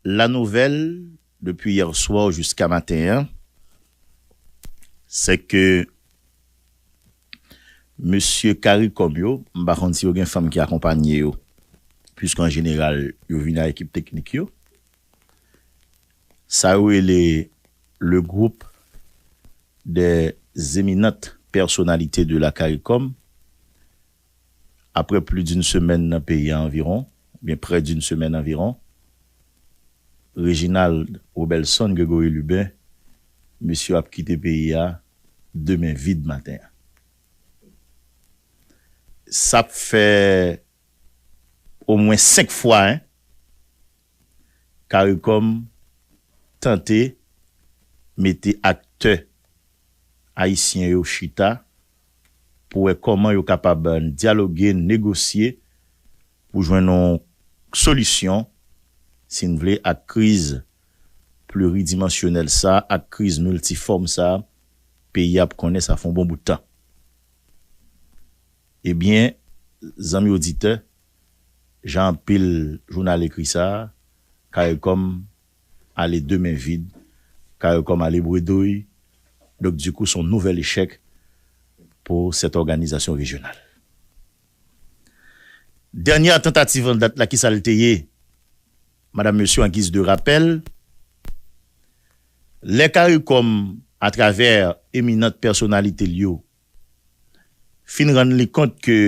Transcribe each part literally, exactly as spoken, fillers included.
La nouvèl, depi yè swa jiska maten an, se ke mesye CARICOM yo, m pa konn si yo gen fanm ki akonpanye yo, puiske an jeneral, yo vin ak ekip teknik yo. Sa yo rele le groupe des éminentes personnalités de la CARICOM, après plus d'une semaine nan peyi a anviwon, oubyen près d'une semaine environ, Reginald Robelson Gregory Lubin, mesye ap kite peyi a de men vid maten an. Sa ap fè omwen senk fwa, en, CARICOM tante mete aktè ayisyen yo chita pou wè kòman yo kapab dyaloge, negosye pou jwenn yon solisyon, si n vle, ak kriz pliridimansyonèl sa, ak kriz miltifòm sa, peyi a ap konnen sa fè yon bon bout tan. Ebyen, zanmi oditè, jan anpil jounal ekri sa, CARICOM ale de men vid, CARICOM ale bredouille. Donk, dikou, se yon nouvèl echèk pou sèt òganizasyon rejyonal. Dènyè tantativ an dat la, ki sa l te ye, madam, mesye, an giz de rapèl, lè CARICOM, atravè eminant pèsonalite l yo, fin rann li kont ke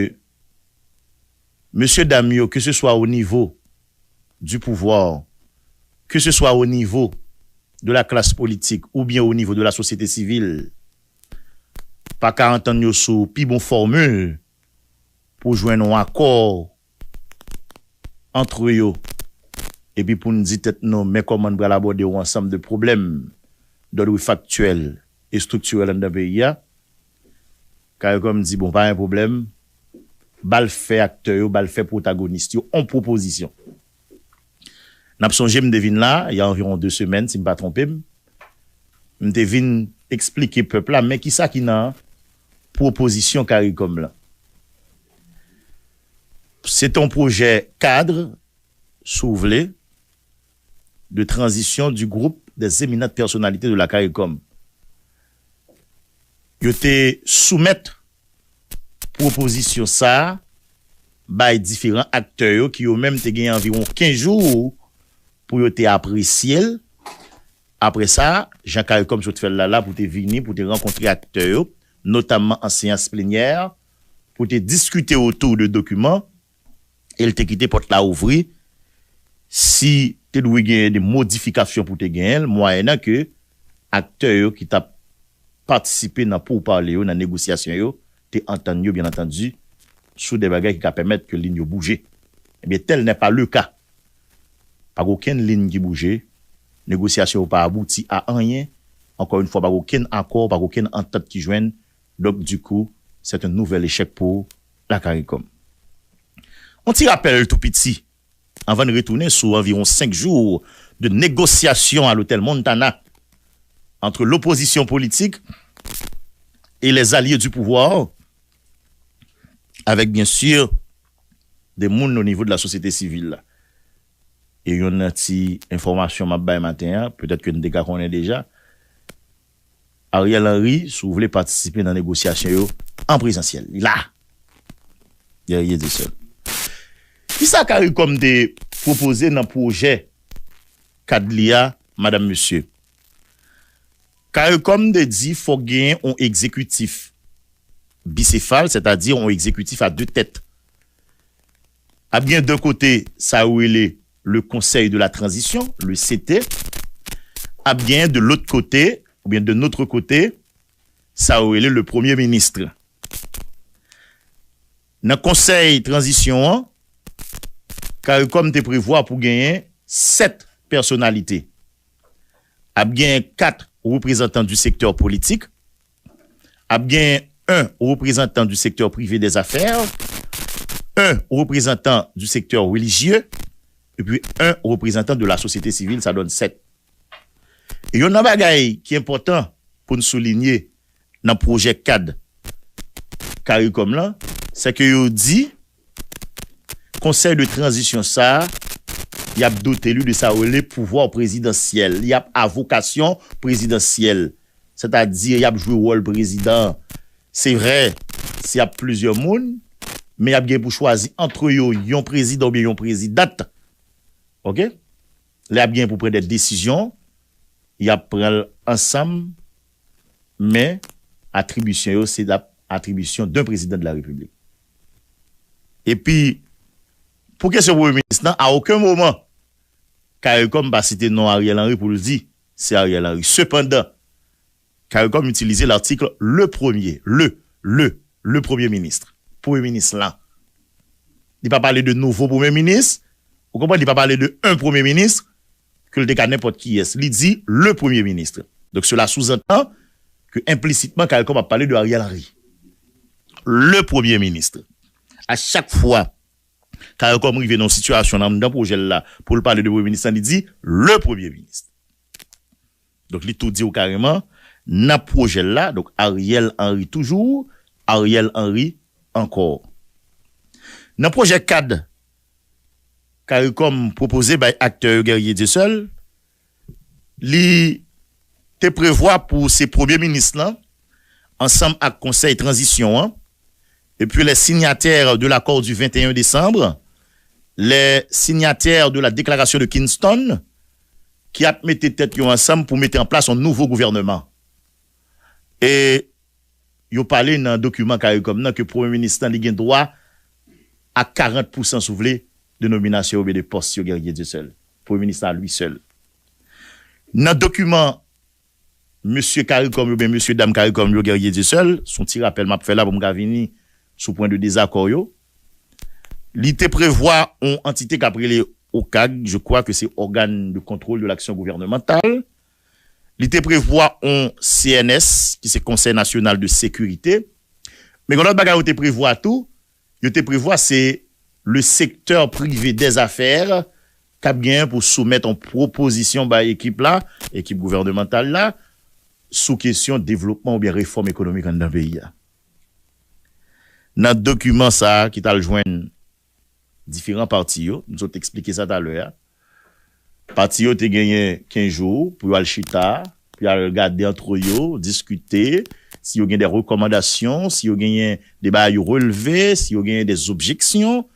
mesye dam yo, ke se swa o nivo du pouvoir, ke se swa o nivo de la klas politik oubyen o nivo de la sosyete sivil, pa ka antann yo sou pi bon fòmil pou jwenn yon akò ant yo, epi pou n di tèt nou, men kòman n pral abòde yon ansanm de pwoblèm d'ordre factuel e structurel anndan peyi a, CARICOM di, bon, pa gen pwoblèm, ba l fè aktè yo, ba l fè pwotagonis yo yon pwopozisyon. N ap sonje, m te vin la, il y a environ de semèn, si m pa twonpe m, m te vin eksplike pèp la, men kisa ki nan pwopozisyon CARICOM lan. Se te yon pwojè kad, si w vle, de tranzisyon du groupe des éminentes personnalités de la CARICOM. Yo te soumèt pwopozisyon sa a bay diferan aktè yo, ki yo menm te gen anviwon kenz jou pou yo te apresye l. Apre sa, jan CARICOM sot fè l la, la pou te vini, pou te rankontre aktè yo, notamman an seyans plenyè, pou te diskite otou de dokiman, e l te kite pòt la ouvri. Si te dwe genyen de modifikasyon pou te genyen l, mwayennan ke aktè yo ki t ap patisipe nan poupale yo, nan negosyasyon yo, te antann yo, byen antandi, sou de bagay ki ka pèmèt ke liy yo bouje. Ebyen, tel n'est pas le cas. Pa gen okenn liy ki bouje, negosyasyon yo pa abouti a anyen, encore une fois, pa gen okenn akò, pa gen okenn antant ki jwenn. Donk, dikou, c'est un nouvel échec pour la CARICOM. Yon ti rapèl tou piti, anvan n retounen sou anviwon senk jou de negosyasyon à l'Hôtel Montana entre l'opposition politique et les alliés du pouvoir, avec bien sûr de moun o nivo de la sosyete sivil la. E yon ti enfòmasyon m ap bay maten an, petèt ke n te ka konnen deja, Ariel Henry, si w vle, patisipe nan negosyasyon yo an prezansyèl. Li la. Guerrier de Seul. Kisa CARICOM te pwopoze nan pwojè kad li a, madam, mesye? CARICOM te di fòk genyen yon egzekitif bisefal, sètadi yon egzekitif a de tèt. Ap gen de kote, sa yo rele le Conseil de la Transition, le C T. Ap gen de lòt kote, oubyen de notre côté, sa yo rele le Premier Ministre. Nan konsèy tranzisyon an, CARICOM te prevwa pou genyen sèt pèsonalite. Ap gen kat reprezantan du secteur politique, ap gen un représentant du secteur privé des affaires, un représentant du secteur religieux, epi un représentant de la société civile, sa donn sèt. E youn nan bagay ki enpòtan pou n soulinye nan pwojè kad CARICOM lan, se ke yo di konsèy de tranzisyon sa a, y ap dote li de sa yo rele pouvwa prezidansyèl. Y ap a vokasyon prezidansyèl. Sètadi, y ap jwe wòl prezidan. Se vre, se ap plizyè moun, men y ap gen pou chwazi antre yo yon prezidan oubyen yon prezidant. Oke? Lè y ap gen pou pran de desizyon, y ap pran l ansanm, men atribisyon yo, se ap atribisyon d'un président de la République. Epi, pou kesyon premye minis lan, a okenn moman, CARICOM pa site non Ariel Henry pou l di se Ariel Henry. Sepandan, CARICOM itilize l'article le premier, le, le, le Premier ministre. Premye minis lan. Li pa pale de nouvo premye minis. Ou konprann? Li pa pale de un premye minis, ke l te ka nenpòt kiyès. Li di le Premier ministre. Donc, cela sous-entend que, implicitement, CARICOM ap pale de Ariel Henry. Le Premier ministre. A chak fwa CARICOM rive nan yon sitiyasyon anndan pwojè l la pou l pale de premye minis lan, li di le Premier ministre. Donk, li tou di w kareman, nan pwojè l la, donk, Ariel Henry toujou, Ariel Henry ankò. Nan pwojè kad CARICOM pwopoze bay aktè yo Guerrier Dieuseul, li te prevwa pou se premye minis lan, ansanm ak konsèy tranzisyon an, et puis les signataires de l'accord du vingt et un décembre, les signataires de la déclaration de Kingston, ki ap mete tèt yo ansanm pou mete an plas yon nouvo gouvènman. E yo pale nan dokiman CARICOM nan ke premye minis lan li gen dwa a karant pousan, si w vle, de nominasyon oubyen de pòs yo Guerrier Dieuseul. Premye minis la, lui seul. Nan dokiman mesye CARICOM yo, oubyen mesye dam CARICOM yo, Guerrier Dieuseul, se yon ti rapèl m ap fè la pou m ka vini sou pwen de dezakò yo. Li te prevwa yon antite k ap rele OCAG, je crois que c'est Organe de Contrôle de l'Action Gouvernementale. Li te prevwa yon C N S, ki se Konsèy Nasyonal de Sekirite. Men gen lòt bagay yo te prevwa tou. Yo te prevwa se le secteur privé des affaires k ap genyen pou soumèt yon pwopozisyon bay ekip la, ekip gouvènemantal la, sou kesyon devlopman oubyen refòm ekonomik anndan peyi a. Nan dokiman sa a ki t al jwenn diferan pati yo, m sot eksplike sa talè a, pati yo te genyen kenz jou pou yo al chita, pou yo al gade antre yo, diskite, si yo gen de rekòmandasyon, si yo genyen de bagay yo relve, si yo genyen de objeksyon,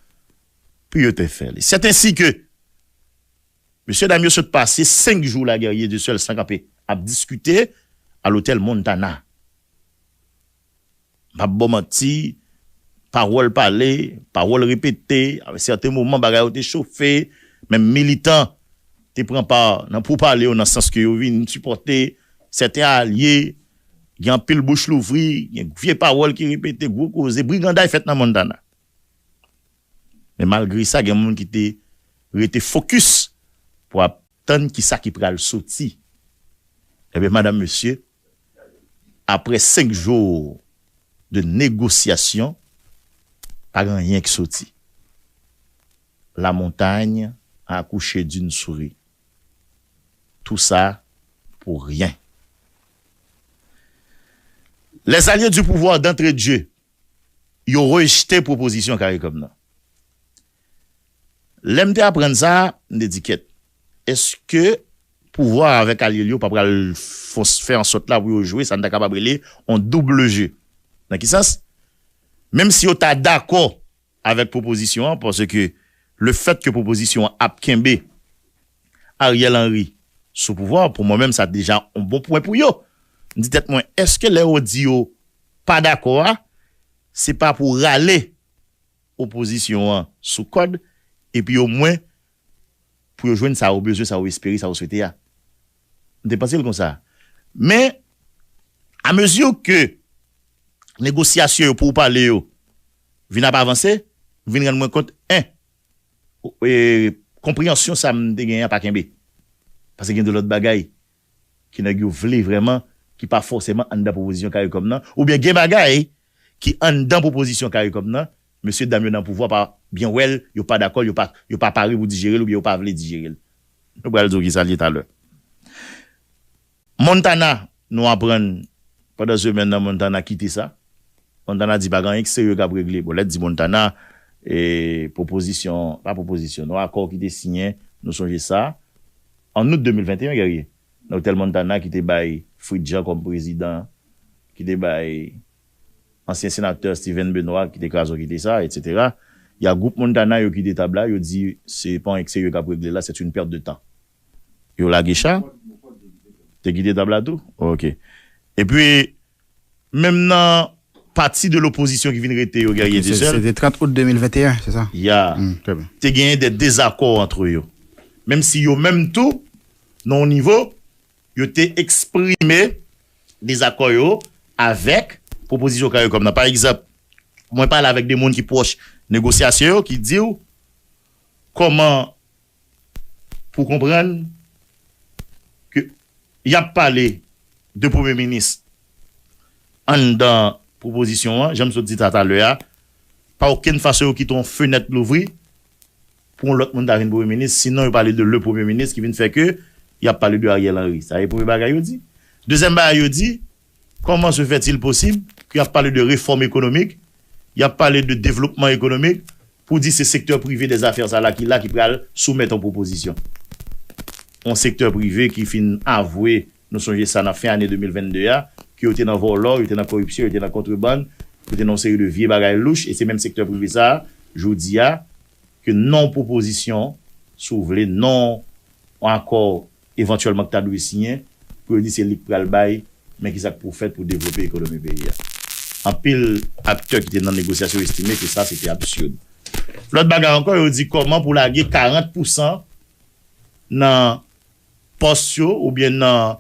pou yo te fè li. C'est ainsi que mesye dam yo sot pase senk jou la Guerrier Dieuseul san kanpe ap diskite a lotèl Montana. M p ap ba w manti, pawòl pale, pawòl repete, a sèten moman bagay yo te chofe, menm militan te pran pa nan poupale yo nan sans ke yo vin sipòte sèten alye, gen anpil bouch louvri, gen vye pawòl ki repete, gwo koze, briganday fèt nan Montana. Men malgre sa, gen moun ki te rete fokis pou ap tann kisa ki pral soti. Ebyen, madanm, mesye, apre senk jou de negosyasyon, pa gen anyen ki soti. La montagne a accouché d'une souris. Tout ça pour rien. Les alliés du pouvoir d'entrée de jeu, yo rejte pwopozisyon CARICOM nan. Lè m te aprann sa, m te di, kèt, èske pouvwa avèk alye l yo pa pral fon-, fè ansòt la pou yo jwe sa n ta kapab rele yon double jeu? Nan ki sans? Menm si yo ta dakò avèk pwopozisyon an, paske le fèt ke pwopozisyon an ap kenbe Ariel Henry sou pouvwa, pou mwen menm, sa deja yon bon pwen pou yo. M di tèt mwen, èske lè yo di yo pa dakò a, se pa pou rale opozisyon an sou kòd, epi omwen pou yo jwenn sa yo bezwen, sa yo espere, sa yo swete a? M te panse l konsa. Men, amezi ke negosyasyon yo pou pale yo vin ap avanse, m vin rann mwen kont, en, e, konpreyansyon sa m te genyen an pa kenbe. Paske gen de lòt bagay ke nèg yo vle vrèman, ki pa fòseman anndan pwopozisyon CARICOM nan, oubyen gen bagay ki anndan pwopozisyon CARICOM nan, mesye dam yo nan pouvwa pa byen wè l, yo pa dakò l, yo pa, yo pa pare pou dijere l, oubyen yo pa vle dijere l. Nou pral di w kisa l ye talè. Montana, nou aprann pandan semèn nan, Montana kite sa. Montana di pa gen anyen ki serye k ap regle. Bon, lè di Montana, e, pwopozisyon, pa pwopozisyon, non, akò ki te siyen Nou sonje sa. An out de mil venteyen, Guerrier, nan Hotel Montana ki te bay Fritz Jean kòm prezidan, ki te bay ansyen senatè Steven Benoît ki te kraze kite sa, etsetera. Y a gwoup Montana yo kite tab la, yo di se pa yon serye k ap regle la, c'est une perte de temps. Yo lage cha. Te kite tab la tou? Ok. Epi, menm nan pati de lopozisyon ki vin rete yo, Guerrier Dieuseul, se te trant out de mil venteyen, se sa? Ya. Hmm, trè byen. Te genyen de dezakò antre yo. Menm si yo menm tou, nan yon nivo, yo te eksprime dezakò yo avèk pwopozisyon Caricom nan. Pa egzanp, mwen pale avèk de moun ki pwòch negosyasyon yo ki di w kòman pou konprann ke y ap pale de premye minis anndan pwopozisyon an, jan m sot di sa talè a, pa okenn fason yo kite yon fenèt louvri pou yon lòt moun ta vin premye minis, sinon yo pale de le premye minis ki vin fè ke y ap pale de Ariel Henry. Sa e premye bagay yo di. Dezyèm bagay yo di, comment se fait-il possible que y ap pale de réforme économique, y ap pale de développement économique, pou di se sektè prive dèzafè sa la ki la ki pral soumèt yon pwopozisyon. Yon sektè prive ki fin avwe, nou sonje sa nan fen ane de mil vennde a, ke yo te nan vòlò, yo te nan koripsyon, yo te nan kontrebann, yo te nan yon seri de vye bagay louch, e se menm sektè prive sa a, jodi a, ke nan yon pwopozisyon, si w vle, nan yon akò evantyèlman ki ta dwe siyen, pou yo di se li k pral bay, men ki sa k pou fèt pou devlope ekonomi peyi a. Anpil aktè ki te nan negosyasyon estime ke sa se te absird. Lòt bagay ankò, yo di kòman pou lage karant pousan nan pòs yo oubyen nan,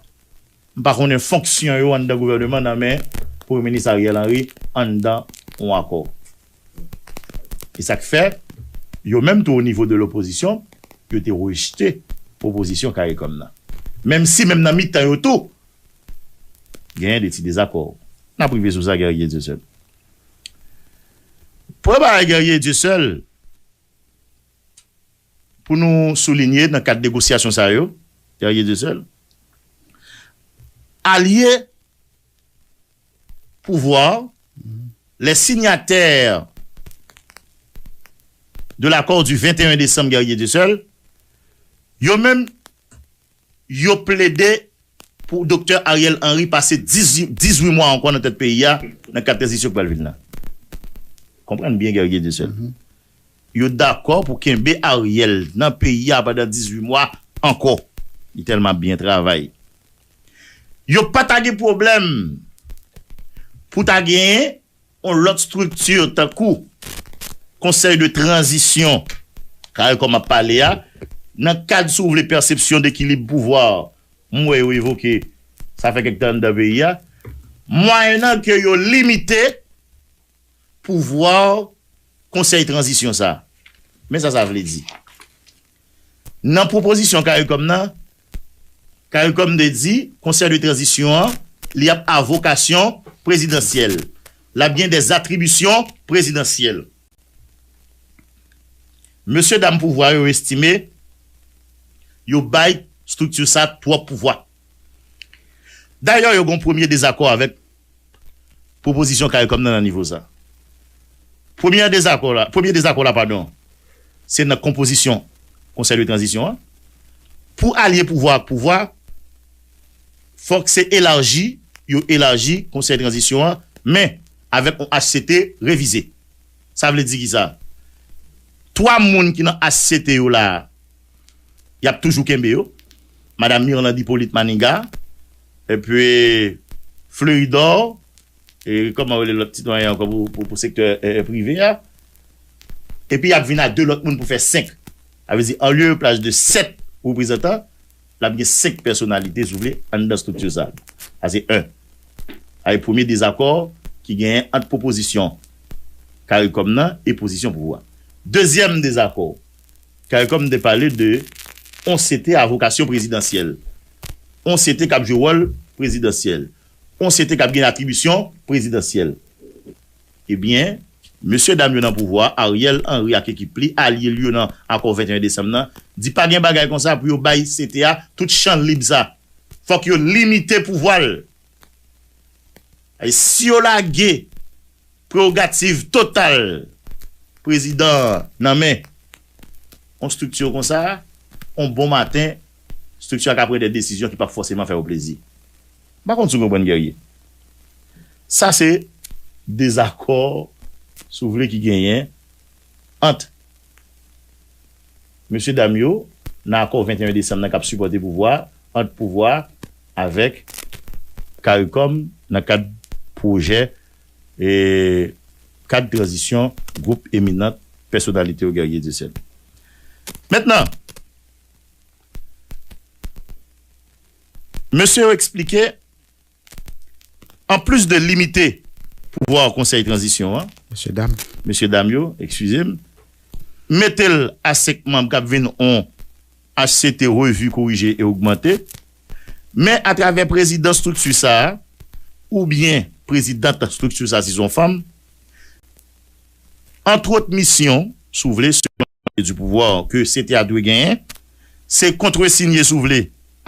m pa konnen, fonksyon yo anndan gouvèneman nan men Premye Minis Ariel Henry anndan yon akò. E sa k fè, yo menm tou o nivo de lopozisyon, yo te rejte pwopozisyon Caricom nan. Menm si menm nan mitan yo tou, genyen de ti dezakò. N ap rive sou sa, Guerrier Dieuseul. Premye bagay, Guerrier Dieuseul, pou nou soulinye nan kad negosyasyon sa yo, Guerrier Dieuseul, alye pouvwa, les signataires de l'accord du vingt et un décembre, Guerrier Dieuseul, yo menm, yo plede pou Doktè Ariel Henry pase dizuit, dizuit mwa ankò nan tèt peyi a, nan kad tranzisyon k pral vin la. Konprann byen, Guerrier Dieuseul. Yo dakò pou kenbe Ariel nan peyi a pandan dizuit mwa ankò. Li tèlman byen travay. Yo pa ta gen pwoblèm pou ta genyen yon lòt estrikti tankou Konsèy de tranzisyon, Caricom ap pale a, nan kad, si w vle, pèsepsyon dekilib pouvwa, m wè yo evoke, sa fè kèk tan anndan peyi a, mwayennan ke yo limite pouvwa konsèy tranzisyon sa. Men sa sa vle di. Nan pwopozisyon Caricom nan, Caricom te di, konsèy de tranzisyon an, li ap a vokasyon prezidansyèl. L ap gen dèzatribisyon prezidansyèl. Mesye dam pouvwa yo estime yo bay estrikti sa twòp pouvwa. Dayè, yo gen yon premye dezakò avèk pwopozisyon Caricom nan nan nivo sa. Premye dezakò la, premye dezakò la, padon, se nan konpozisyon Konsèy de tranzisyon an. Pou alye pouvwa ak pouvwa, fòk se elaji, yo elaji Konsèy tranzisyon an, men avèk yon H C T revize. Sa vle di ki sa? Twa moun ki nan H C T yo la, y ap toujou kenbe yo. Madanm Mirlande Hyppolite Manigat, epi Fleuridor, e kòman rele lòt sitwayen ankò pou, pou, pou sektè, e, e, prive a. Epi y ap vin a de lòt moun pou fè senk. Sa vle di, an lye e plas de sèt reprezantan, l ap gen senk pèsonalite, si w vle, anndan estrikti sa. Sa se en. Sa se premye dezakò ki genyen ant pwopozisyon Caricom nan e pozisyon pouvwa. Dezyèm dezakò, Caricom te pale de yon C T a vokasyon prezidansyèl. Yon C T k ap jwe wòl prezidansyèl. Yon C T k ap gen atribisyon prezidansyèl. Ebyen, mesye dam yo nan pouvwa, Ariel Henry ak ekip li, alye l yo nan akò venteyen desanm nan, di pa gen bagay konsa pou yo bay C T a tout chan lib sa. Fòk yo limite pouvwa l. E si yo lage prewogativ total prezidan an nan men yon estrikti konsa, yon bon maten, estrikti a ka pran de desizyon ki p ap fòseman fè yo plezi. M pa konn si w konprann, Guerrier. Sa se dezakò, si w vle, ki genyen ant mesye dam yo nan akò venteyen desanm nan k ap sipòte pouvwa, ant pouvwa avèk CARICOM nan kad pwojè e kad tranzisyon gwoup eminant pèsonalite yo, Guerrier Dieuseul. Mentnan, mesye yo eksplike, anplis de limite pouvwa konsèy tranzisyon an, mesye dam, mesye dam yo, eskize m, mete l a senk manm k ap vin yon H C T revi, korije e ogmante, men atravè prezidan estrikti sa a, oubyen prezidant estrikti sa a, si se yon fanm, antwòt misyon, si w vle, selon di pouvwa ke C T A dwe genyen, se kontresinye, si w vle,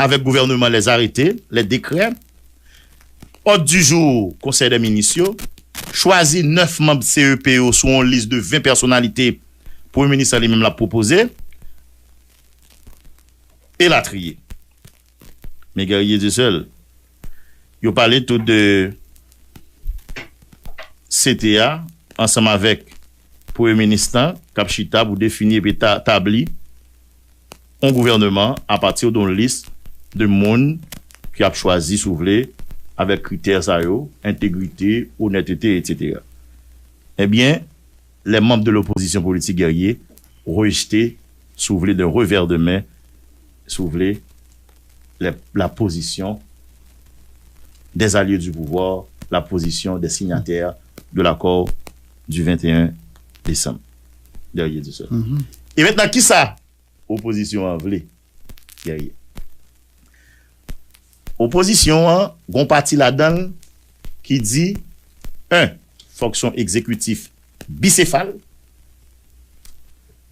avèk gouvènman, lèzarete, lèdekrè, òd di jou konsèy dè minis yo, chwazi nèf manm C E P yo sou yon lis de ven pèsonalite premye minis lan li menm l ap pwopoze, elatriye. Men Guerrier Dieuseul, yo pale tou de C T A ansanm avèk premye minis lan k ap chita pou defini epi ta- tabli yon gouvènman apati de yon lis de moun ki ap chwazi, si w vle, avèk kritè sa yo, entegrite, onètete, etsetera. Ebyen, les membres de l'opposition politique, Guerrier, rejte, si w vle, d'un revers de main, si w vle, la, la position des alliés du pouvoir, la position des signataires de l'accord du vingt et un décembre, Guerrier Dieuseul. E mentnan, kisa opozisyon an vle, Guerrier? Opozisyon an, gon pati ladan l ki di, en, fòk se yon egzekitif bisefal,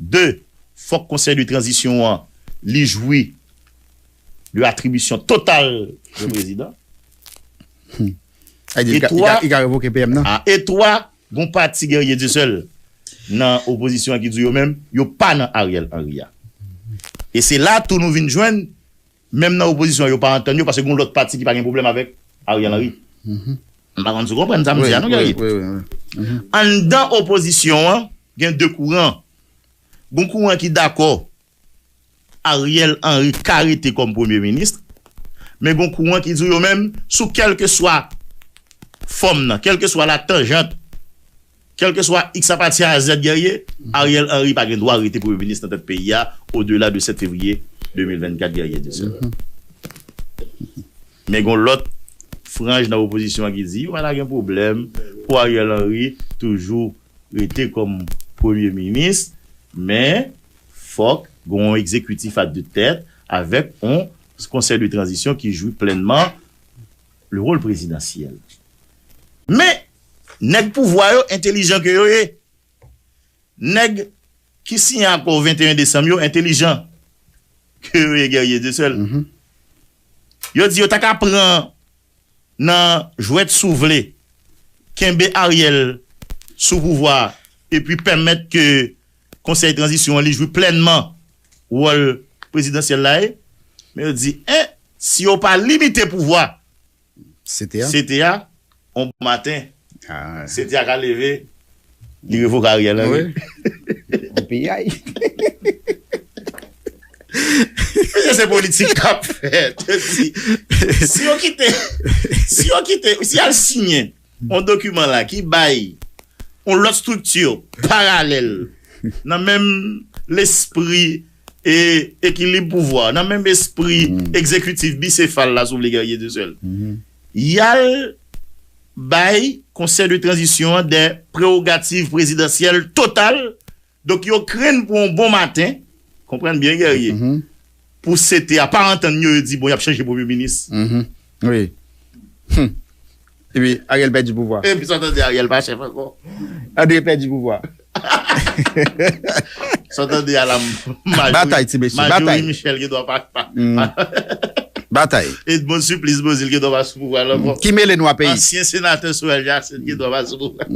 de, fòk konsèy de tranzisyon an, li jwi de atribisyon total de prezidan. Sa vle di, li ka, li ka, li ka revoke P M nan. A, e twa, gon pati, Guerrier Dieuseul, nan opozisyon an ki di yo menm, yo pa nan Ariel Henry a. E se la tou nou vin jwenn, menm nan opozisyon an, yo pa antann yo, paske gon lòt pati ki pa gen pwoblèm avèk Ariel Henry. M pa konn si w konprann sa m di a, non, Guerrier? Anndan opozisyon an, gen de kouran. Gon kouran ki dakò Ariel Henry ka rete kòm premye minis, men gon kouran ki di yo menm, sou kèlkeswa fòm nan, kèlkeswa latanjant, kèlkeswa X apati a Z, Guerrier, Ariel Henry pa gen dwa rete premye minis nan tèt peyi a odela de sèt fevriye de mil vennkat, Guerrier Dieuseul. Men gon lòt franj nan opozisyon an ki di yo pa ta gen pwoblèm pou Ariel Henry toujou rete kòm premye minis, men fòk gon egzekitif a de tèt avèk yon konsèy de tranzisyon ki jwi plènman le wòl prezidansyèl. Men, nèg pouvwa yo entelijan ke yo ye. Nèg ki siyen akò venteyen desanm yo entelijan ke yo ye, Guerrier Dieuseul. Yo di yo ta ka pran nan jwèt, si w vle, kenbe Ariel sou pouvwa a epi pèmèt ke konsèy tranzisyon an li jwi plènman wòl prezidansyèl la ye. Men yo di, en, si yo pa limite pouvwa C T A, C T A, on bon maten, C T A ka leve, li revoke Ariel Henry. Yon piyay. Mesye, se politik k ap fèt. Si, si yo kite, si yo kite, si y al siyen yon dokiman la ki bay yon lòt estrikti paralèl nan menm lespri e ekilib pouvwa, nan menm espri egzekitif bisefal la, si w vle, Guerrier Dieuseul, y al bay konsèy de tranzisyon an de prewogativ prezidansyèl total. Donk, yo krenn pou yon bon maten, konprann byen, Guerrier, pou C T A pa antann yo, yo di, bon, y ap chanje premye minis. Wi. Epi Ariel pèdi pouvwa. Epi sa w tande, Ariel pa chèf ankò. André pèdi pouvwa. Sa w tande a la, Majori, batay, ti mesye, Majori batay. Michel gen dwa pa, pa, pa. Batay. Edmonde Supplice Beauzile gen dwa pa sou pouvwa la ankò. Ki mele nou a peyi. Ansyen senatè Sorel Jacinthe gen dwa pa sou pouvwa.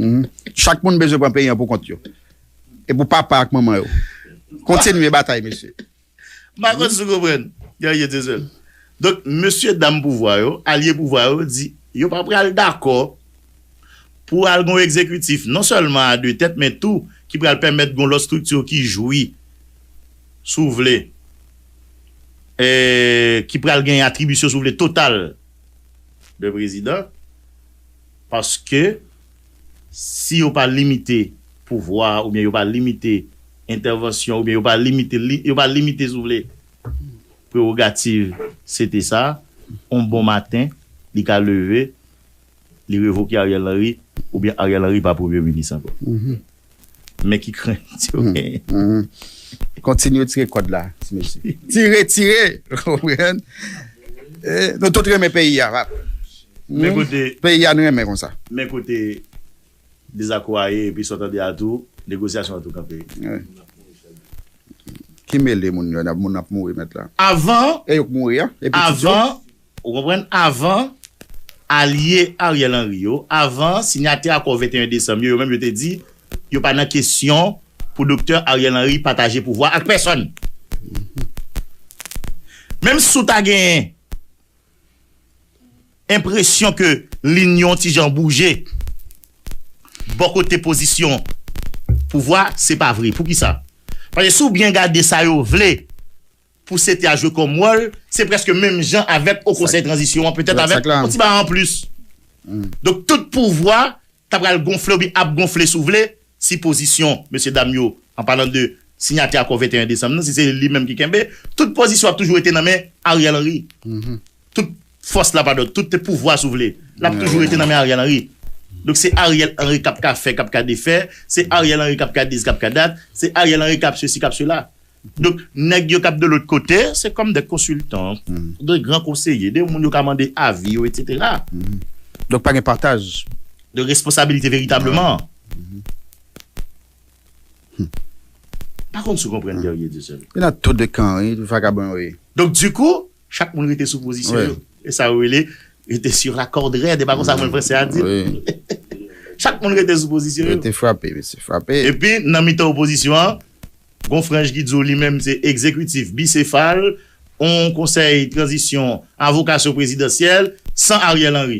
Chak moun bezwen pran peyi an pou kont yo. E pou papa ak manman yo. Kontinye batay, mesye. M pa konn si w konprann. Guerrier Dieuseul. Donk, mesye dam pouvwa yo, alye pouvwa yo, di yo pa pral dakò pou al gon egzekitif non sèlman a de tèt, men tou ki pral pèmèt gon lòt estrikti ki jwi, si w vle, eh, ki pral gen atribisyon, si w vle, total de prezidan, paske si yo pa limite pouvwa, oubyen yo pa limite entèvansyon, oubyen yo pa limite, li- yo pa limite, si w vle, prewogativ C T sa, yon bon maten, li ka leve, li revoke Ariel Henry, oubyen Ariel Henry pa premye minis ankò. Men ki krent yo genyen. Kontinye tire kòd la, ti mesye. Tire, tire! Ou konprann? Eh, nou tout renmen peyi a, pap. Men kote, Peyi a nou renmen konsa. Men kote dezakò a ye, epi sa w tande a tou, negosyasyon an tou kanpe. Ki mele moun yo, moun ap mouri mèt la. Avan, E yo k mouri a? E pitit yo? Avan, ou konprann, avan alye Ariel Henry yo, avan sinyatè akò venteyen desanm yo, yo menm yo te di yo pa nan kesyon pou Doktè Ariel Henry pataje pouvwa ak pèsonn. Menm si w ta genyen enpresyon ke linyon ti jan bouje bò kote pozisyon pouvwa, se pa vre. Poukisa? Paske si w byen gade sa yo vle pou C T a jwe kòm wòl, se prèske menm jan avèk o konsèy tranzisyon an, petèt avèk yon ti bagay anplis. Donk, tout pouvwa ta pral gonfle oubyen ap gonfle, si w vle, si pozisyon mesye dam yo, an palan de sinyatè akò venteyen desanm nan, si se li menm ki kenbe, tout pozisyon ap toujou rete nan men Ariel Henry. Tout fòs la, padon, tout pouvwa, si w vle, l ap toujou rete nan men Ariel Henry. Donk, se Ariel Henry k ap ka fè, k ap ka defè, se Ariel Henry k ap ka dis, k ap ka dat, se Ariel Henry k ap sesi, k ap sela. Donk, nèg yo k ap de lòt kote, se kòm de konsiltan, de gran konseye, de moun yo ka mande avi yo, etsetera. Donk, pa gen pataj. De responsabilite veritableman. Pa konn si w konprann Guerrier Dieuseul. Yo nan tou de kan, wi, vakabon yo ye. Donk, dikou, chak moun rete sou pozisyon yo. E sa yo rele rete sur la corde raide, e pa konsa mwen franse a di. Chak moun rete sou pozisyon yo. Rete frape, mesye, frape. Epi, nan mitan opozisyon an, gon franj ki di w li menm se egzekitif bisefal, on konsèy tranzisyon a vokasyon prezidansyèl san Ariel Henry.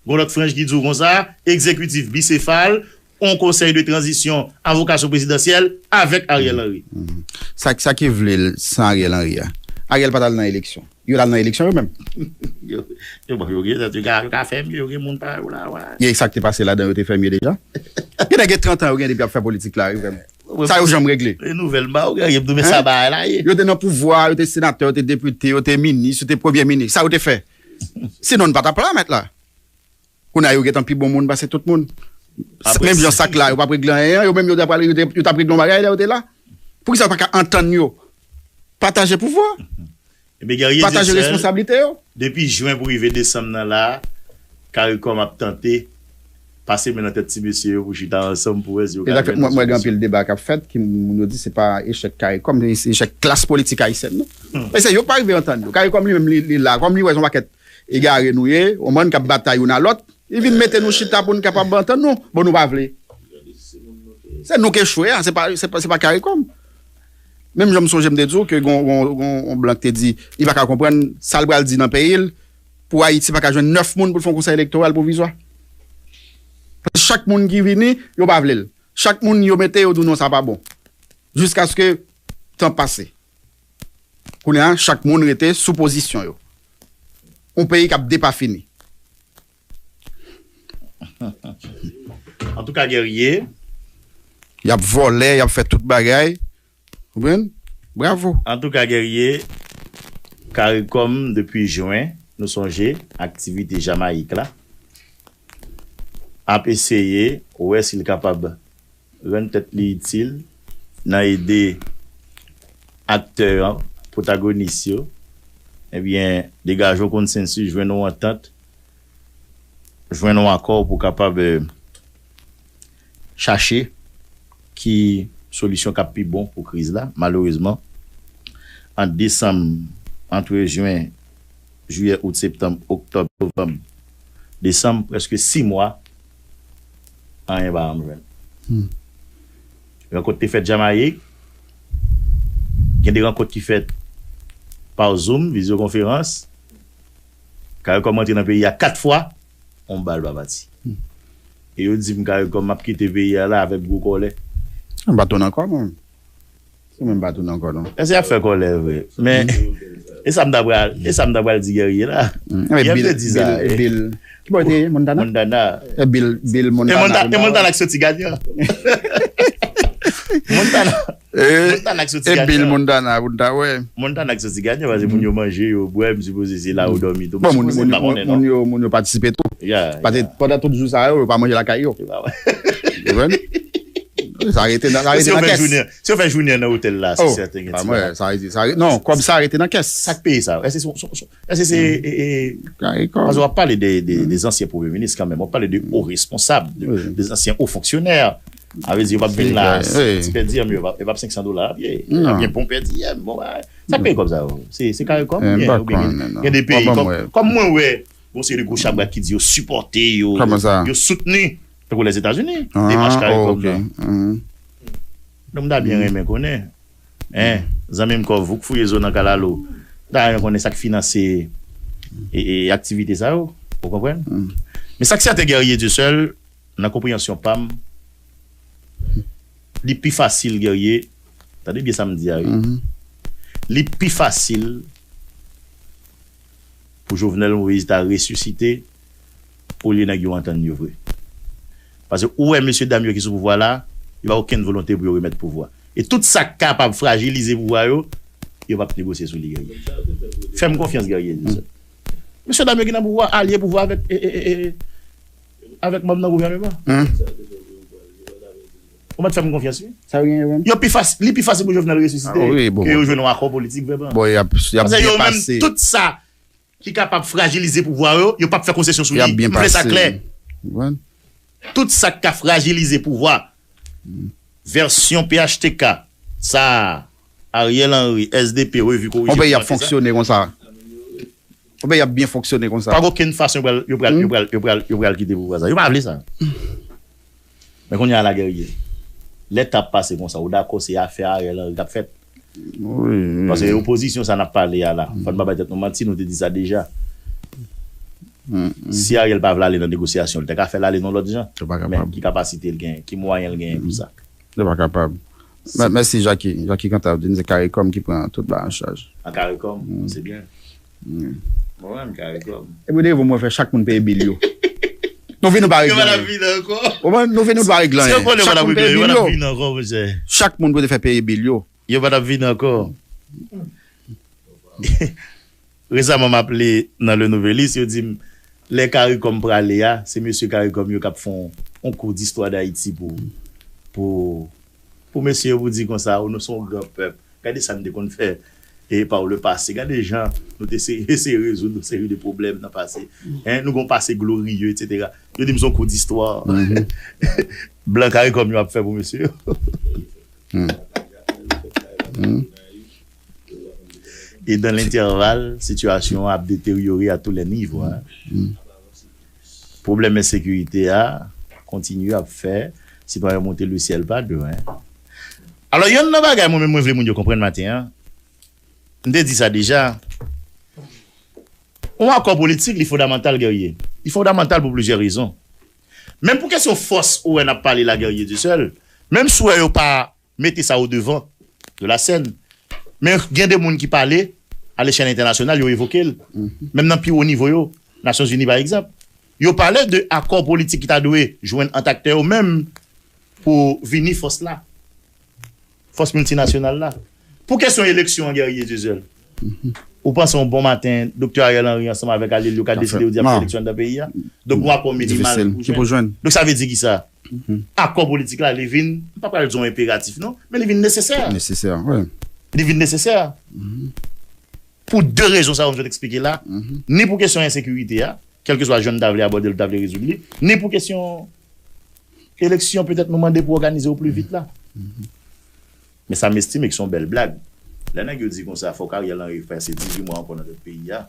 Gon lòt franj ki di w konsa, egzekitif bisefal, on konsèy de tranzisyon a vokasyon prezidansyèl avèk Ariel Henry. Sa, sa ki vle l san Ariel Henry a? Ariel pa t al nan eleksyon. Yo t al nan eleksyon yo menm. Yo, yo, bon, yo gen tèt, yo ka, yo ka fè mye, yo gen moun pa yo la, wè. Gen sa k te pase ladan, yo te fè mye deja. Gen nèg gen trant an, yo gen depi ap fè politik la, wi, vrèman. Sa yo janm regle. E nouvèl ba, ou gen, yo te sa bagay la, ye. Yo te nan pouvwa, yo te senatè, yo te depite, yo te minis, yo te premye minis. Sa yo te fè. Sinon, n pa t ap la, mèt la. Kounye a, yo gentan pi bon moun pase tout moun. Menm jan sa k la, yo p ap regle anyen, yo menm yo t ap, yo te- yo t ap regle yon bagay lè yo te la. Poukisa yo pa ka antann yo? Pataje pouvwa, Ebyen, Guerrier pataje Dieuseul, responsablite yo. Depi jen pou rive desanm nan la, Caricom ap tante pase men nan tèt ti mesye yo pou chita ansanm pou wè si yo ka jwenn yon solisyon. Mwen gen anpil deba k ap fèt, ki moun yo di se pa echèk Caricom, se echèk klas politik ayisyèn nan. E se yo k pa rive antann yo. Caricom li menm, li, li la, kòm li wè se yon pakèt egare nou ye, yon bann k ap batay youn a lòt, li vin mete nou chita pou n kapab antann nou. Bon, nou pa vle. Se nou k echwe a, se pa, se pa, se pa Caricom. Menm jan m sonje m te di w ke gon, gon, gon, gon blan k te di, li pa ka konprann sa l pral di nan peyi l, pou Ayiti pa ka jwenn nèf moun pou l fè yon konsèy elektoral pwovizwa. Paske chak moun ki vini, yo pa vle l. Chak moun yo mete, yo di w non, sa pa bon. Jiskaske tan pase. Kounye a, chak moun rete sou pozisyon yo. Yon peyi k ap depafini. Antouka, Guerrier. Y ap vòlè, y ap fè tout bagay. Konprann? Bravo. Antouka, Guerrier, Caricom depi jen, nou sonje aktivite Jamayik la, ap eseye wè si l kapab rann tèt li itil nan ede aktè an, pwotagonis yo, ebyen, degaje yon konsansis, jwenn yon antant, jwenn yon akò pou kapab, eh, chache ki solisyon k ap pi bon pou kriz la. Malerezman, ant desanm, ant jen, jiyè, out, septanm, oktòb, novanm, desanm, prèske sis mwa, anyen pa janm jwenn. Rankont te fèt Jamayik, gen de rankont ki fèt pa Zoom, vizyokonferans. Caricom rantre nan peyi a kat fwa, yon bal pa pati. E yo di m Caricom m ap kite peyi a la avèk gwo kòlè. M pa tounen ankò, mwen. Se mwen m pa tounen ankò, non. Èske y ap fè kòlè vre? Men, e sa m ta pral, e sa m ta pral di Guerrier la. Yè m te di sa. Bill, ki bò te ye? Montana? Montana. E Bill, Bill Montana. E Montana ki soti ganyan. Montana. Montana ki soti ganyan. E Bill Montana, pou n ta wè. Montana ki soti ganyan, paske moun yo manje, yo bwè, m sipoze se la yo dòmi tou. Bon, moun, moun, moun, moun yo, moun yo patisipe tou. Pandan tout jou sa yo, yo pa manje lakay yo. Ou konprann? Sa rete nan, sa rete nan kès. Si yo fè jounen, si yo fè jounen nan otèl la, se sèten gen ti bagay. Sa rete, sa rete, non, kòb sa rete nan kès. Sa k peye sa? Èske se, se, se, èske se, e, e, paske w ap pale de, de, de zansyen premye minis kanmenm, w ap pale de o responsab, de, de zansyen o fonksyonè. Sa vle di yo p ap vin la, ti pèdiyèm yo, e p ap senk san dola l ap ye. L ap gen bon pèdiyèm, bon bagay. Sa k peye kòb sa yo? Se, se Caricom oubyen, oubyen gen, gen de peyi kòm, kòm mwen wè, gon seri de gwo chabrak ki di yo sipòte, yo, yo soutni, tankou Lèzetazini, demach Caricom nan. Donk, m ta byen renmen konnen, en, zanmi m Kòvouk fouye zo nan kalalou, m ta renmen konnen sa k finanse e, e, aktivite sa yo, ou konprann? Men sa k sèten, Guerrier Dieuseul, nan konpreyansyon pa m, li pi fasil, Guerrier, tande byen sa m di a, wi. Li pi fasil pou Jovenel Moïse ta resisite olye nèg yo antann yo vre. Paske ou wè mesye dam yo ki sou pouvwa la, yo pa okenn volonte pou yo remèt pouvwa. E tout sa k kapab frajilize pouvwa yo, yo p ap negosye sou li, Guerrier. Fè m konfyans, Guerrier. Mesye dam yo ki nan pouvwa, alye pouvwa avèk, e, e, e, e, avèk manm nan gouvèneman. Ou mèt fè m konfyans, wi. Sa yo genyen menm? Yo pi fas-, li pi fasil pou Jovenel resisite ke yo jwenn yon akò politik vrèman. Bon, y ap, y ap byen pase. Paske yo menm, tout sa ki kapab frajilize pouvwa yo, yo p ap fè konsesyon sou li. M vle sa klè. Tout sa k ka frajilize pouvwa, vèsyon P H T K, sa a, Ariel Henry, S D P, revi korije. Yon peyi ap fonksyone konsa. Yon peyi ap byen fonksyone konsa. Pa gen okenn fason yo pral, yo pral, yo pral, yo pral, yo pral kite pouvwa sa. Yo pa vle sa. Men kounye a la, Guerrier, lè t ap pase konsa, ou dakò se afè Ariel Henry k ap fèt? Paske opozisyon sa n ap pale a la, fò n pa bay tèt nou manti, nou te di sa deja. Si Ariel pa vle ale nan negosyasyon, li te ka fè l ale nan lòt jan. Men ki kapasite l genyen, ki mwayen l genyen pou sa? Yo pa kapab. Mèsi, Jacky. Jacky Cantave di n se Caricom ki pran tout bagay an chaj. An Caricom, se byen. Mwen menm, Caricom. Epi devan mwen fè chak moun peye bil yo. Nou vin nou pa regle anyen. Ou konprann? Nou vin nou pa regle anyen. Chak moun peye bil yo. Chak moun pou te fè peye bil yo. Yo pa t ap vini ankò. Resaman, m ap li nan Le Nouvelliste, yo di m, lè Caricom prale a, se mesye Caricom yo k ap fè yon, yon kou distwa Dayiti pou, pou, pou mesye yo, pou di konsa, o, nou se yon gran pèp. Gade sa n te konn fè, e, par le passé. Gade jan nou te se-, eseye rezoud yon seri de pwoblèm nan pase. En, nou gen yon pase glorieux, et cetera. Yo di m se yon kou distwa. Blan Caricom yo ap fè pou mesye yo. E dans l'intervalle, sitiyasyon an ap deteryore à tous les niveaux, hein. Pwoblèm ensekirite a kontinye ap fè sitwayen yo monte le ciel pas deux, hein. Alò, yonn nan bagay mwen menm mwen vle moun yo konprann maten an, m te di sa deja, yon akò politik, li fondamantal, Guerrier. Li fondamantal pou plizyè rezon. Menm pou kesyon fòs, ou wè n ap pale la, Guerrier Dieuseul, menm si w wè yo pa mete sa au devant de la scène. Men gen de moun ki pale a lechèl entènasyonal, yo evoke l. Menm nan pi wo nivo yo, Nasyonzini pa egzanp, yo pale de akò politik ki ta dwe jwenn ant aktè yo menm pou vini fòs la, fòs miltinasyonal la. Pou kesyon eleksyon an, Guerrier Dieuseul, ou panse yon bon maten, Doktè Ariel Henry ansanm avèk alye l yo ka deside yo di y ap fè eleksyon anndan peyi a? Donk, yon akò minimal pou jwenn. Donk, sa vle di ki sa? Akò politik la, li vin, m pa pral di yon enperatif, non, men li vin nesesè. Nesesè, wi. Li vin nesesè. Pou de rezon sa yo m sot eksplike la, ni pou kesyon ensekirite a, kèlkeswa jan n ta vle abòde l, ta vle rezoud li, ni pou kesyon eleksyon, petèt nou mande pou òganize yo pli vit la. Men sa m estime ke se yon bèl blag. Lè nèg yo di konsa, fòk Ariel Henry pase dizuit mwa ankò nan tèt peyi a,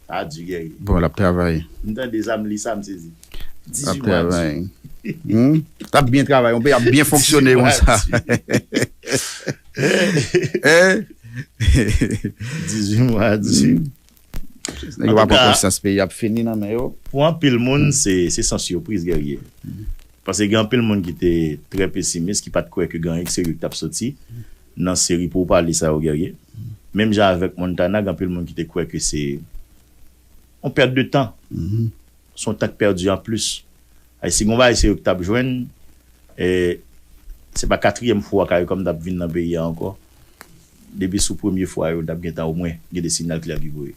sa a di, Guerrier. Bon, l ap travay. M tande sa, m li sa, m sezi. Dizuit mwa. L ap travay. L ap byen travay, yon peyi ap byen fonksyone konsa. Eh? Dizuit mwa, dizuit. Nèg yo pa pran konsyans, peyi ap fini nan men yo. Pou anpil moun, se se san sipriz, Guerrier. Paske gen anpil moun ki te trè pesimis, ki pa t kwè ke gen anyen k serye ki t ap soti nan seri pou w pale sa yo, Guerrier. Menm jan avèk Montana, gen anpil moun ki te kwè ke se yon pèt de tan. Se yon tan k pèdi anplis. Ay, si gon bagay serye ki t ap jwenn, e, se pa katriyèm fwa CARICOM t ap vin nan peyi a ankò. Depi sou premye fwa yo, t ap gentan omwen gen de sinyal klè ki voye.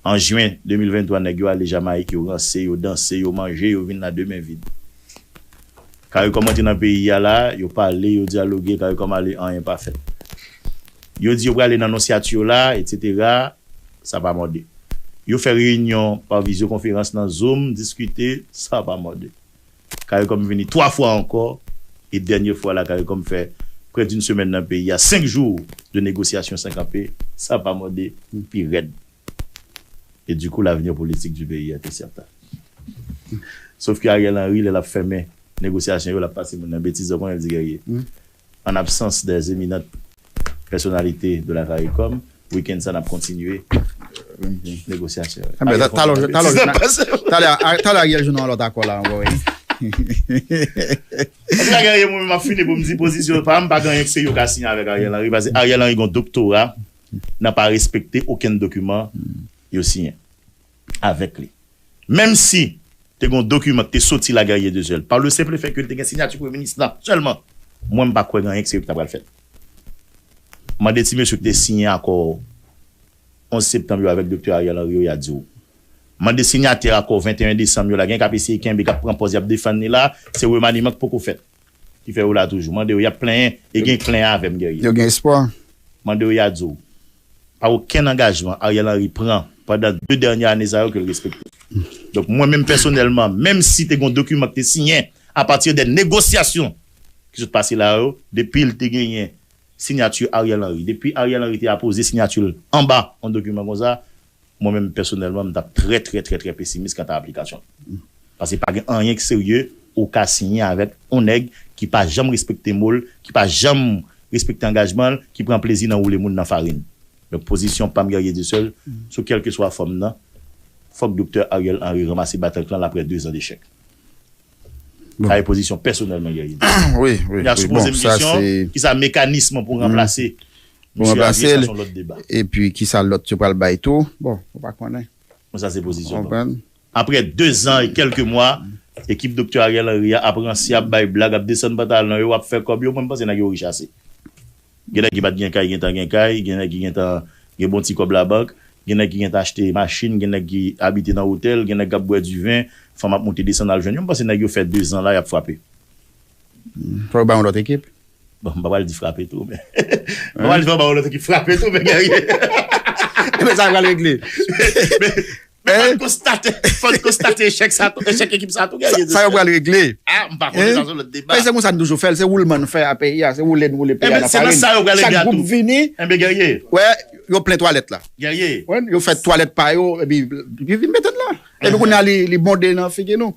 An jen de mil venntwa, nèg yo ale Jamayik, yo ranse, yo danse, yo manje, yo vin la de men vid. CARICOM antre nan peyi a la, yo pale, yo dyaloge, CARICOM ale, anyen pa fèt. Yo di yo prale nan nonsyati yo la, etsetera, sa pa mòde. Yo fè reyinyon pa vizyokonferans nan Zoom, diskite, sa pa mòde. CARICOM vini twa fwa ankò, e dènye fwa la, CARICOM fè près d'une semaine nan peyi a, senk jou de négociation san kanpe, sa pa mòde, pi rèd. Et du coup, l'avenir politique du pays est incertain. Sof ke Ariel Henry, lè l ap fèmen negosyasyon yo, l ap pase moun nan betiz, ou konnen l di, Guerrier, en absence des éminentes personnalités de la CARICOM, wikenn sa n ap kontinye negosyasyon yo. Talè Ariel jwenn yon lòt akò la ankò, wi. Antouka, Guerrier, mwen menm, m ap fini pou m di pozisyon pa m, pa gen anyen k serye yo ka siyen avèk Ariel Henry, paske Ariel Henry gen yon doktora nan pa respekte okenn dokiman yo siyen avèk li. Menm si te gen yon dokiman ki te soti la, Guerrier, de zèl, pa le senp fè ke li te gen siyati premye minis lan sèlman, mwen, m pa kwè gen anyen k serye ki ta pral fèt. Mande ti mesye ki te siyen akò onz septanm yo avèk Doktè Ariel Henry yo, y a di w. Mande sinyatè akò venteyen desanm yo la, gen k ap eseye kenbe, k ap pran pòz, y ap defann li la, se remaniman k poko fèt. Ki fè yo la toujou. Mande yo, y ap plenyen, e gen k plenyen avè m, Guerrier. Yo gen espwa. Mande yo, y a di w. Pa okenn angajman Ariel Henry pran pandan de dènye ane sa yo ke l respekte. Donk, mwen menm pèsonèlman, menm si te gen yon dokiman ki te siyen apati de negosyasyon ki sot pase la yo, depi l te genyen siyati Ariel Henry, depi Ariel Henry te apoze siyati l anba yon dokiman konsa, mwen menm pèsonèlman, m t ap trè, trè, trè, trè pesimis kanta aplikasyon l. Paske pa gen anyen k serye ou ka siyen avèk yon nèg ki pa janm respekte mo l, ki pa janm respekte angajman l, ki pran plezi nan woule moun nan farin. Donk, pozisyon pa m, Guerrier, de sèl, sou kèlkeswa fòm nan, fòk Doktè Ariel Henry ranmase batank lan l apre de zan dechèk. Sa e pozisyon pèsonèl mwen, Guerrier. Wi, wi. Kounye a, si w poze m kesyon, kisa mekanis mwen pou ranplase misye a vye, sa se yon lòt deba. Epi, kisa lòt yo pral bay tou? Bon, ou pa konnen. Bon, sa se pozisyon mwen. Apre de zan e kèlke mwa, ekip Doktè Ariel Henry a ap ranse, ap bay blag, ap desann pantalon yo, ap fè kòb yo, mwen, m panse nèg yo rich ase. Gen nèg ki pa t gen kay, gentan gen kay, gen nèg ki gentan gen bon ti kòb labank, gen nèg ki gentan achte machin, gen nèg ki abite nan otèl, gen nèg k ap bwè diven, fanm ap monte desann al jwenn yo. M panse nèg yo fè de zan la, y ap frape. Fò yo bay yon lòt ekip. Bon, m pa pral di frape tou, men. M pa pral di fò yo bay yon lòt ekip frape tou, men Guerrier. Ebyen, sa pral regle. Men, men fò n konstate, fò n konstate echèk sa tou, echèk ekip sa tou, Guerrier. Sa yo pral regle. Ah, m pa konnen, sa se yon lòt deba. Men se konsa n toujou fè l, se woulman n fè a peyi a, se woule n woule peyi a nan farin. Chak gwoup vini, wè, yo plen twalèt la. Wè, yo fè twalèt pa yo, epi, epi vin mete n la. Epi kounye a li, li bonde nan figi nou.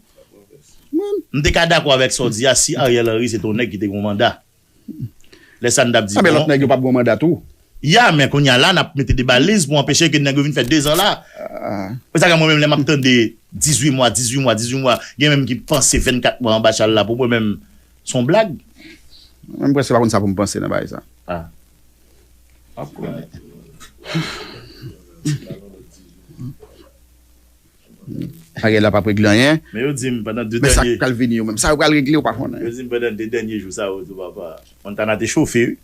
M te ka dakò avèk sa w di a si Ariel Henry se te yon nèg ki te gen yon manda. Lè sa n t ap di, bon. Lòt nèg yo p ap gen manda tou. Ya, men kounye a la, n ap mete de baliz pou anpeche ke nèg yo vin fè de zan la. Se sa k mwen menm, lè m ap tande dizuit mwa, dizuit mwa, dizuit mwa, gen menm ki panse vennkat mwa anba chal la, pou mwen menm, se yon blag. Mwen, m prèske pa konn sa pou m panse nan bagay sa. Ah. W ap konnen. Ariel la p ap regle anyen. Men yo di m pandan de dènye. Men sa k pral vini yo menm. Sa yo pral regle, ou pa konnen. Yo di m pandan de dènye jou sa yo tou, papa. Montana te chofe, wi.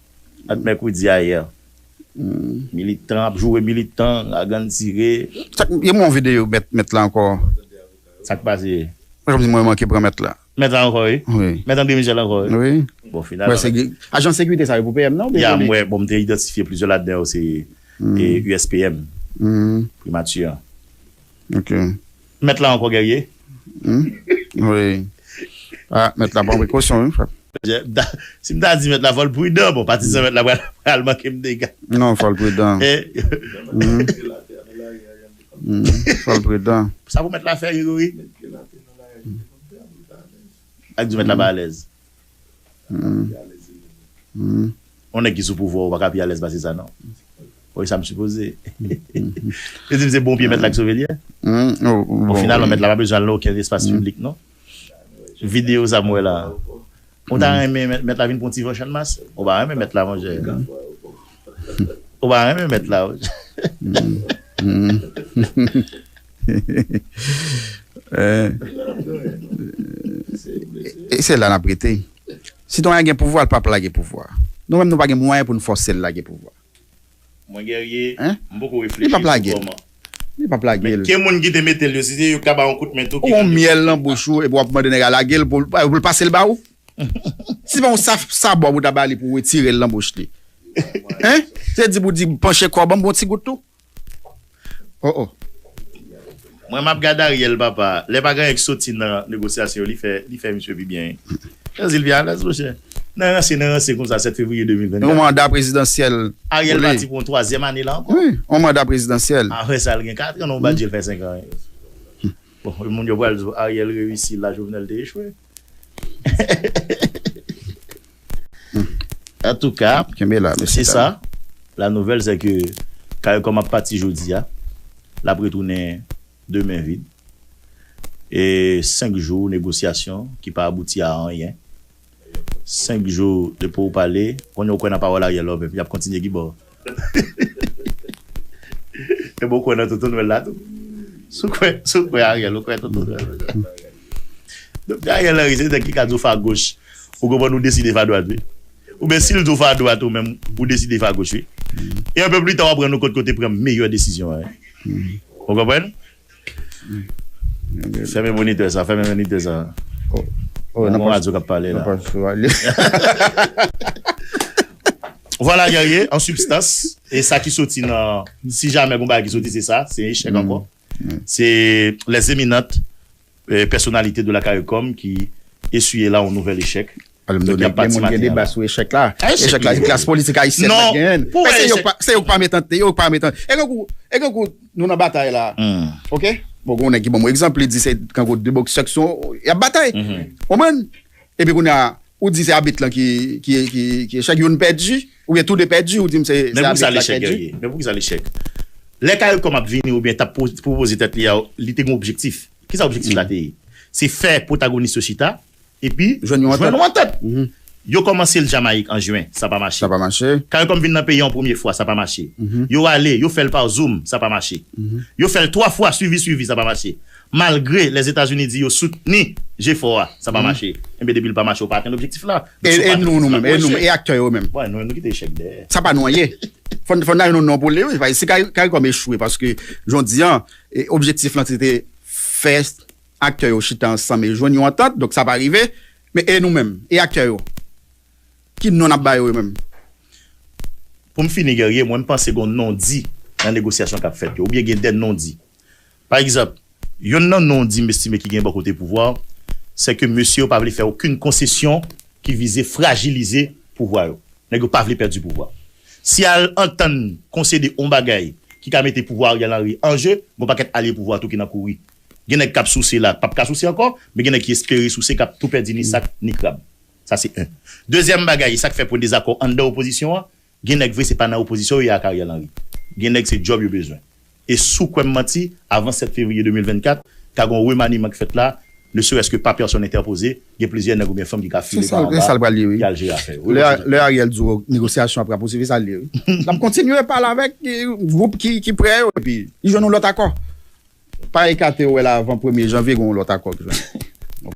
Ant mèkredi a yè. Militan ap joure militan, lagann tire. Sa k, yo mwen yon videyo mèt, mèt la ankò. Sa k pase? Mwen, kòmsi mwen manke pran mèt la. Mèt la ankò, wi. Wi. Mèt André Michel ankò, wi. Wi. Bon, finalman. Mwen se ajan sekirite sa yo pou P M nan, oubyen... Ya, mwen, bon, m te idantifye plizyè ladan yo, se, e, U S P M, primati an. Ok. Mèt la ankò, Guerrier? Wi. Ah, mèt la pran prekosyon, wi, frè. Si m ta di mèt la, fò l pridan. Bon, patizan mèt la pral, pral manke m dega. Non, fò l pridan. Fò l pridan. Sa pou mèt la fè, Gregory? Ak di mèt la pa alèz. Yon nèg ki sou pouvwa, ou pa ka pi alèz pase sa, non. Wi, sa m sipoze. Yo di m se bon pye mèt la k sove l ye. Bon, finalman, mèt la pa bezwen al nan okenn espas piblik, non. Videyo sa m wè la. Ou ta renmen mèt, mèt la vin pran ti van Channmas? Ou pa renmen mèt la, monchè. Ou pa renmen mèt la. E se la n ap rete. Sitwayen gen pouvwa, l p ap lage pouvwa. Nou menm, nou pa gen mwayen pou n fòse l lage pouvwa. Mwen, Guerrier, m poko reflechi sou kòman. Li p ap lage l. Men ki moun ki te mete l yo, si se yo k ta ba yon kout men tou. Ou gon myèl nan bouch ou, epi w ap mande nèg la lage l pou l pase l ba ou? Si se pa yon sabò pou w ta ba li pou w retire l nan bouch li. Hein? Se di pou di panche kò, ban m yon ti gout tou. Oh oh. Mwen m ap gade Ariel papa, lè pa gen anyen k soti nan negosyasyon yo, li fè li fè misye pi byen. Ezil pi alèz monchè. Nan ranse nan ranse konsa sèt fevriye de mil vennkat. Yon manda prezidansyèl. Ariel pati pou yon twazyèm ane la ankò. Wi, yon manda prezidansyèl. Apre sa l gen kat an, yon badje l fè senk an. Bon, moun yo pral di w Ariel reyisi la Jovenel te echwe. Antouka, se sa. La nouvèl se ke Caricom ap pati jodi a. L ap retounen de men vid. E senk jou negosyasyon ki pa abouti a anyen. Senk jou depi w pale, kounye a w kwè nan pawòl Ariel la w menm, y ap kontinye ki bò? Ebyen w kwè nan Tonton Nwèl la tou? Si w kwè, si w kwè Ariel, ou kwè Tonton Nwèl. Donk Ariel Henry se nèg ki ka di w fè agoch, ou konprann, ou deside fè adwat wi. Oubyen si l di w fè adwat ou menm, ou deside fè agoch wi. E yon pè pli ta w ap rann ou kont kote pran meyè desizyon an wi. Ou konprann? Fèmen monitè sa, fèmen monitè sa. Oh, oh, nan radyo k ap pale la. Vwala Guerrier, an sibstans, e sa ki soti nan, si jamè gon bagay ki soti se sa, se echèk ankò. Se les éminentes euh, personnalités de la Caricom ki eswiye la yon nouvèl echèk. Donk y ap pati maten an la. Echèk la, se klas politik ayisyèn la genyen. Se yo k pa met an tè, yo k pa met an tè. E kankou, e kankou nou nan batay la. Oke? Bon, gen yon nèg ki ban mwen egzanp, li di se kankou de boksè ki sou, y ap batay. Konprann? Epi kounye a, ou di se abit lan ki, ki, ki, ki echèk, youn pèdi, oubyen tou de pèdi, ou di m se, se abit la k pèdi. Men poukisa l echèk, Guerrier? Men poukisa l echèk? Lè Caricom ap vini oubyen t ap pwopoze tèt li a, li te gen objektif. Kisa objektif la te ye? Se fè pwotagonis yo chita, epi jwenn yon antant. Yo kòmanse l Jamayik an jen, sa pa mache. Sa pa mache. Caricom vin nan peyi an premye fwa, sa pa mache. Yo ale, yo fè l pa Zoom, sa pa mache. Yo fè l twa fwa swivi swivi, sa pa mache. Malgre Lèzetazini di yo soutni jefò a, sa pa mache. Enben depi l pa mache, ou pa atenn objektif la. E nou, nou menm, e nou, e aktè yo menm. Bon, nou menm nou kite echèk dèyè. Sa pa nou anyen. Fò n, fò n ta jwenn yon non pou li wi. Paske si Caricom echwe, paske jodi an, objektif lan se te fè aktè yo chita ansanm e jwenn yon antant, donk sa pa rive. Men e nou menm, e aktè yo? Ki non n ap ba yo yo menm? Pou m fini Guerrier, mwen m panse gon non di nan negosyasyon k ap fèt yo, oubyen gen de non di. Pa egzanp, yonn nan non di m estime ki gen bò kote pouvwa, se ke mesye yo pa vle fè okenn konsesyon ki vize frajilize pouvwa yo. Nèg yo pa vle pèdi pouvwa. Si al antann konsede on bagay ki ka mete pouvwa Ariel Henry an je, gon pakèt alye pouvwa tou ki nan kouri. Gen nèg k ap souse la, p ap ka souse ankò, men gen nèg ki espere souse k ap tou pèdi ni sak ni krab. Sa se en. Dezyèm bagay, e sa k fè pwen dezakò anndan opozisyon an, gen nèg vre se pa nan opozisyon yo ye ak Ariel Henry. Gen nèg se djòb yo bezwen. E si w kwè m manti, avan sèt fevriye de mil vennkat, ka gen yon remaniman k fèt la, ne serait-ce que par personne interposée, gen plizyè nèg oubyen fanm ki ka file pa anba, ki al jere afè yo. Lè Ariel di w negosyasyon ap rapouswiv, e sa l ye wi. N ap kontinye pale avèk gwoup ki, ki prè yo, epi li jwenn yon lòt akò. Pa ekate w wè la avan premye janvye gen yon lòt akò k jwenn.